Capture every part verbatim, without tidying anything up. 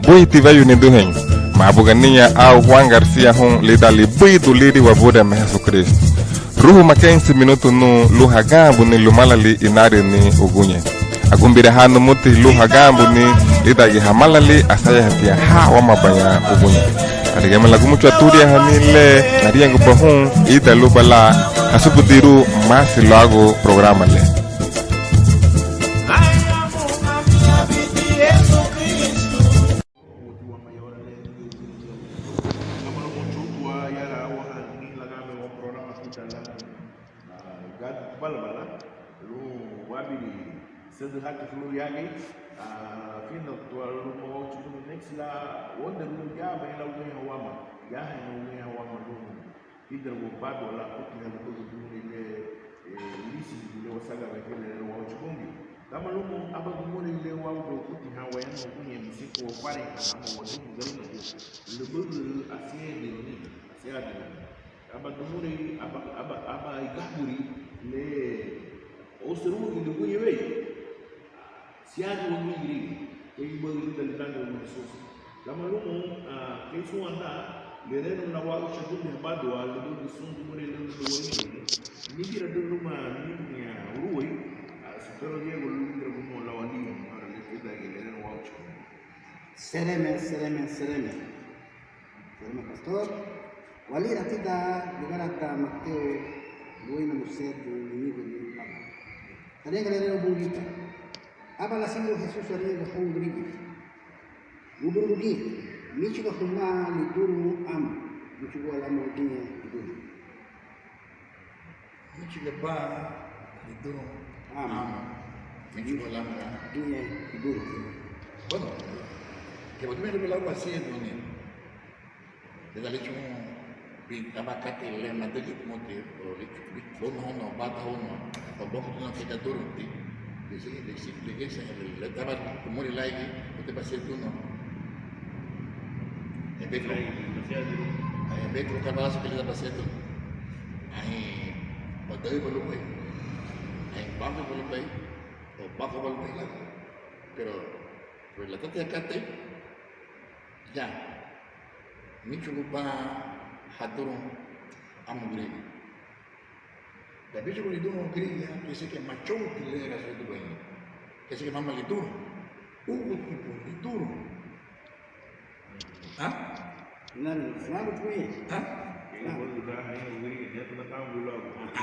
Buiti weyu niduheñu, mábuga niña au Juan García hun lidan libuidun liri Wabureme Hesukrístu. Ru humá keinsi minutu nun lun haganbuni lumalali inarüni uguñe. Agunbiraha numuti lun haganbuni lídangiñe hamalali asayahatiña ha wámabaña uguñe. Lárigiñeme lagumuchun aturiahani le, nariñaguba hun ida luba lan hasubudirun masi luagu programa le. Gama lumoun, chóuruti yara awaha ni laganbei programa Tita Lani, ah, Gadu Balabala, lun wabiri sedü hati fuluriagei, ah, fina tua luma Wáguchi Bungiu, nexi lan wóundarun yabaña lan wügüriña wama, yahaña wügüriña wama lun íderagua bádola, kutiha ladüga dimurei le, eh, línsiñehabu le wasagabei lererun Wáguchi Bungiu. Gama lumoun, aban dimurei le uágubei kutiha wayanuha uguñe, misiku wafarenha hama waduheñu Garinagu, lubügürü asiadiruni, asiadiruni. Aban dimurei, aban, aban, aban igaburi le óuseragili uguñe weyu. Siñati wagía gürigia kei bau lidan lidangaragun Hesusu. Gama lumoun, ah, kei súnwandan, lererun lan Wáguchi Bungiu habadua, lubügürü sun dimurei le lubei wariñaguni, mígiradiwa luma, mígiradiwa urúei, ah, Sutero Diego lun lígiraguniwa lau alíamu, ora le tídangiñe lererun Wáguchi Bungiu. Sereme, sereme, sereme. Sereme pastor. Waliiha tidan ligarada Matéu luéinamu sedü, niniwani aban. Tariñaga lererun Bungiu ítara: Aba lasidirun Hesusu, ariñaga houn gürigia: Wübüri wagía, míchuga humá lidurun amu, míchugua lan amu giñe lidurun. Míchuga ba lidurun amu, míchuga lan amu giñe lidurun. Bueno, kei badimurei luagu asiadiruni. Lidan lichugubei aban katei le nadügün bumuti, o lichu, lichu, lóunahóun, bataóun, o bafundun kei dadurunti, ligía, ligía, ligía, le taba dimurei láigi, lun basiadun. Ebetru, ebetru ka balasu kei lidan basiadun. Anhein badaüba lubéi, anhein báfuba lubéi, o báfuba lubéi lan. Pero, pero le tati katei, ya, míchugun ba hadurun amu gürigia. Dan míchugun lidurun gürigia, keisi kei machóuruti le gasuédubei. Keisi kei mama lidurun. Úguchibei lidurun. Ha? Inarüni, fulanuti. Ha?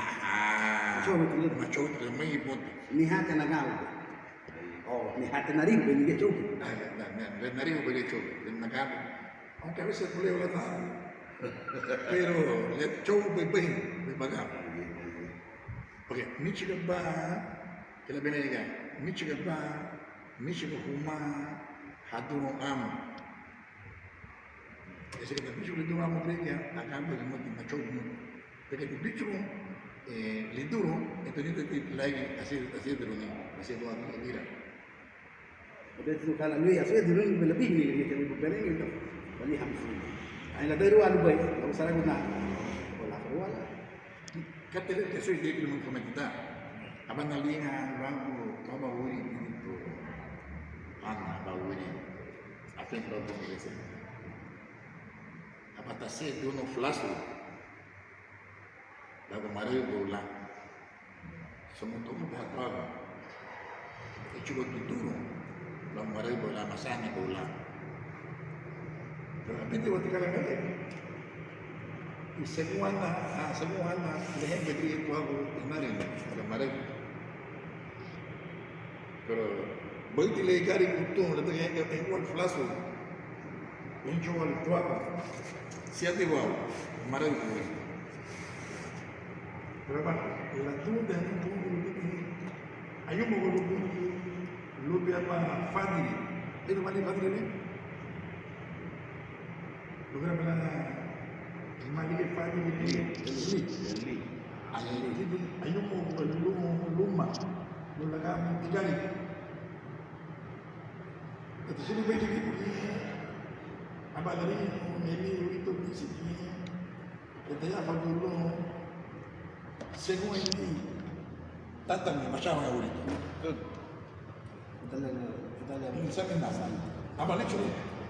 Aha. Machóuruti le, machóuruti le, mei bunti. Ni hati nagalu. O, ni hati narihubei ligía chóuruti. Ah, na, na, na, narihubei ligía chóuruti, nagalu. Aunque a veces buleu la da. Pero le chóuruti bei, bei, bei bagá. Porque míchuga ba, kei la bene ligía, míchuga ba, míchuga humá hadurun amu. Keisi kei míchugun lidurun amu gürigia, aganbei lumuti, machóuruti. Porque míchugun, eh, lidurun, entonces, láigi, asiadiruni, asiadiruni lira. Entonces, ka lan asiadiruni, labihini, waliiha mafun. Anhein ladaürüwa lubéi, lau saragu na, o lafaruwa lan. Katei le keisi kei lumuti, furumiñeti dan. Aba naliihan luagu aban würi bíritu, Ana, aban würi. Afiñeti luagu Bungiu le siñati. Aba tasiadun fulasu luagu maraüba lan. Somu tumuti hatuagu. Íchuguati duru luagu maraüba lan, masaanigu lan. Pero abitiwati ka lan katei. Según Ana, ah, según Ana, lehengedügüti tuagu inarüni, luagu maraüba. Pero buiti le igarigu tun ladüga engualu fulasu, engualu tuagu, siñati wau, maraügü. Pero aba ladügüni Bungiu lubügüni, ayumuragun Bungiu lubéi aban fádiri. Ida mali fádiri le? Lugurabana, mali fádiri le, Elí. Elí. Ayumuragun luma, lun lagaambun igarigu. Eti siribei ligía, aba lariñagun Elí wuritu, disi giñe, ketayafadun lun, según Elí, tátame, machawa wuritu. Aba líchugubei,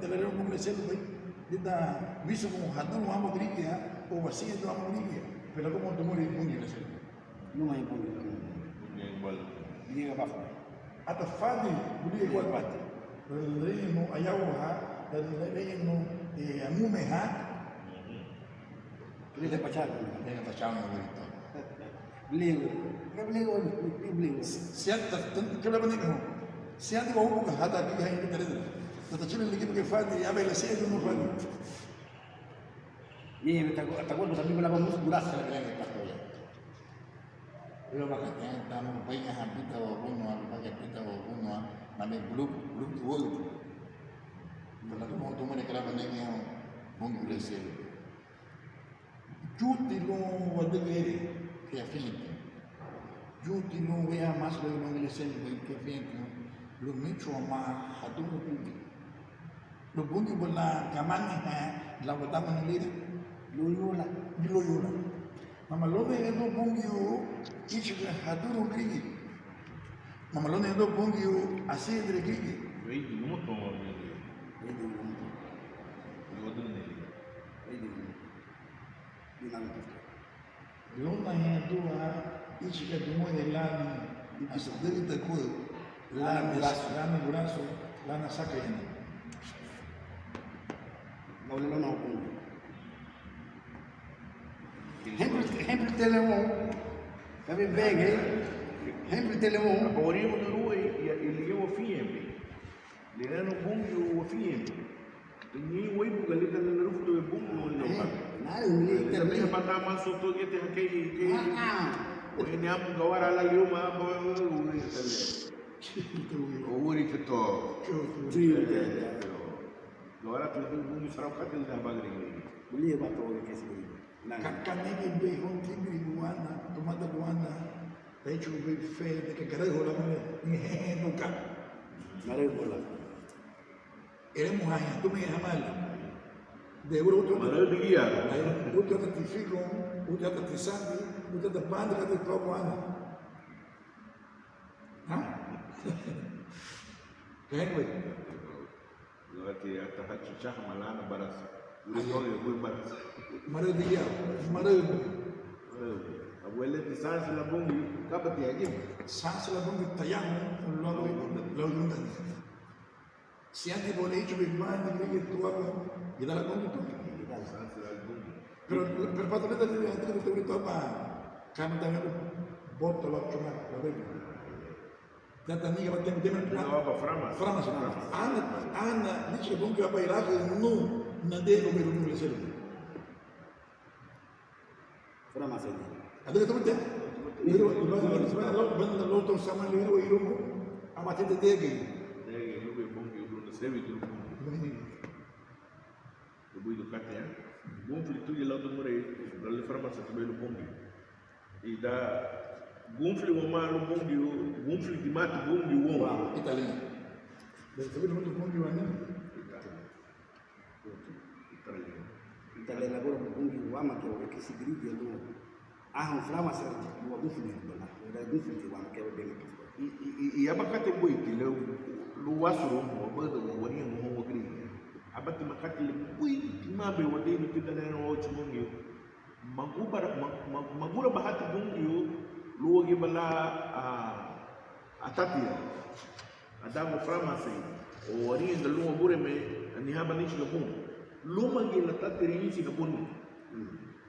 lererun Bungiu le siélubei lidan wíchugun hadurun amu gürigia o wasiñadun amu gürigia, pero lagumuhóun dimurei Bungiu le siélubei. Lúmaña Bungiu. Ata fádin buliaguati, lererun ayahuaha, lererun amumeha. Ida bachan, ida bachan, gürigia. Bligu, bligu, bligu. Siñati, kei lubá banigi houn, siñati wahubuga hadan bibiha ñein taredera, tachülü ligíbugiñe fádin, aban lasiñadun fádin. Ñein taguarügüdün amigu lan aban murusun gurasu. Río Bacatén, tanu beiñahan bita wabunua, lubaragiñe bita wabunua, mani bulubu, bulubu wügüti. Pero lagumuhóun dimurei kei lubá banigi houn Bungiu le siélubei. Lunti lun wadügürei kei afiñetiña, lunti lun wéiyaahan másu luéi Bungiu le siélubei kei afiñetiña, lun míchugun wamá hadurun Bungiu, lun Bungiubei lan gamaniha lan wadamanu lira, lun lula, lun lula. Mama lóunahadün Bungiu íchiga hadurun gürigia, mama lóunahadün Bungiu asiñadüra gürigia. Weigi lumutiwa, weigi lumutiwa. Lóunahadün íchiga dimurei lani asadügüdaguaü, lani gurasu, lani gurasu, lani asakürihani. Hénpülite le woun, kabei bege, hénpülite le woun. Aba wariñaguni urúei, ligía wafiñen, lererun Bungiu wafiñen. Ñein wéibuga lidan le larufudubei Bungiu woun. Aba dan masu to gete hakei, kei, o ene amu gawara lan liuma, aba, o würi to. Gawara to Bungiu saragu katei lidan habagari. Buliba to gete sibiri. Ka, ka nege bei houn tíbiri guana, tumada guana, ta íchugubei fe de que garaüha lan, nege, nunca. Garaüha lan. Eremuhaña, tumeña hamali. De ura úti, maraü ligía. Úti hata tifigoun, úti hata tisandi, úti hata bandi, hata tuagu ana. Ha? Kengui. Luati hata hachuchahama lana barasa. Uri tole bui barasa. Maraü ligía, maraü. Abueleti sansi la Bungiu, kabati hagima. Sansi la Bungiu tayamu, luagu, luagu lundani. Siñati bo le íchugubei bandi gürigia tuagu, ida la Bungiu to. Pero, pero pata leda leda leda leda tuagu ba, kama también boto la chuma, la Bungiu. Data niga ba tem, tem, furamas. Furamas. Ana, ana, nichi Bungiu aba irahü nu, nadie lo me lo me lo. Furamasei. Adüga tumuti. Lira, lira, lira, lira, lira, lira, lira, lira, lira, lira, amatete degei. Degei lubéi Bungiu, lun sebi duru Bungiu. Lubuidun katei. Bungiu tugi lau dimurei, lau le furamasei tubei lun Bungiu. Ida, gunfuli wamá lun Bungiu, gunfulidimati Bungiu woun. Ítara liña. Pero sebi lumutu Bungiu ani. Ítara liña. Ítara liña, lagurabu Bungiu wama kei wawakesi gürigia lun. Aha, furamasei lun wagunfulidibana, lun wagunfulidibana kei wabéi pastor. I, i, i, i aban katei buiti le, lun wásurun, wabahüdagun, wariñagun houn wagürigia. Aban tima katei le buitimabei wadeirun tidan lererun Wáguchi Bungiu. Maguraba, ma, ma, magurabahati Bungiu lun wagíaba lan, a, atatira. Adáagua furamasei, o ariñaga lun Wabureme, anihán aba níchiga bun. Lúmagiñe latati ínsiñehabuni.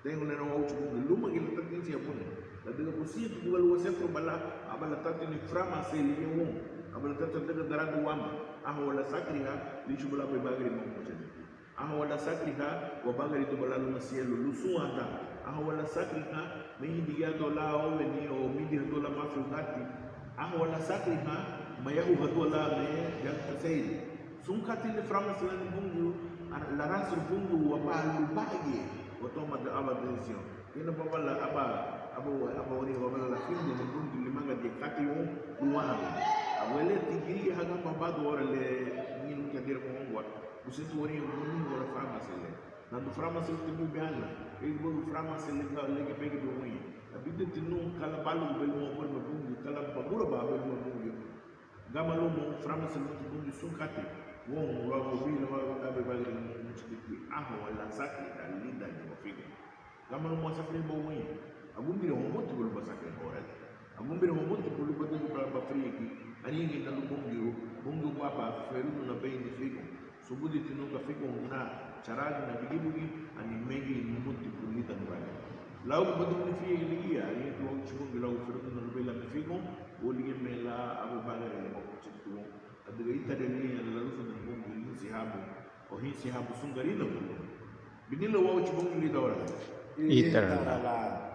Tengo nena Wáguchi Bungiu, lúmagiñe latati ínsiñehabuni. Ladüga busenti buga lun wasefuruba lan, aba latatini füramasei ligía woun, aba latatini ladüga daradu wama. Anhawa lasaküriha líchuguba lan aban ibagari magumuchaditi. Anhawa lasaküriha wabagariduba lan luma sielu lun súnwandan. Anhawa lasaküriha méigin ligíadua lan óunweni o mídihadua lan máfiougati. Anhawa lasaküriha mayáhuhadua lan me yagüta seiri. Sun katei le füramase lani Bungiu, a, laranserun Bungiu wabá lubaragiñe, o toma de, aban decisión. Kei naba aba, aba, aba, aba wariñagun aba lafindeni Bungiu limagadiñe katei woun lun wáhaburugu. Agueleti gürigia ha aganbabadu ora le, ñein lumuti adeira woungua, busenti wariñagun Bungiu ora füramase le. Nandu füramase le tibubei ana, kei luagu füramase le ga, le gebegibei uguñe. Ibidiñeti nun ka lan bálugubei luma Wabureme Bungiu, ka lan bagurabahabei luma Bungiu. Gama lumoun, füramase lumuti Bungiu sun katei woun luagu wabihira luagu aban ibagari magumuchaditi. Anhawa lasaküriha lídangiñe wafigoun. Gama lumoun, asakürihabei uguñe. Agunbiraha wamutibu lun basaküriha ora le. Agunbiraha wamutibu lun badügüba lan bafurieigi. Ariñaga lun Bungiu, Bungiu Wabá, feruduna bei nifigoun. Subuditi nun gafigoun nan, charagüna bigibugiñe, ani megei numutibu lidan nibagari. Luagu badügüni figóu ligía, ariñagati Wáguchi Bungiu luagu feruduna lubéi lan bifigoun, o ligía me lan aban ibagari le magumuchaditi woun. Ladüga ítara liña larufuda Bungiu hínsiñehabu, o hínsiñehabu sun Garinagu. Biníla Wáguchi Bungiu lidan oura le. Ítara.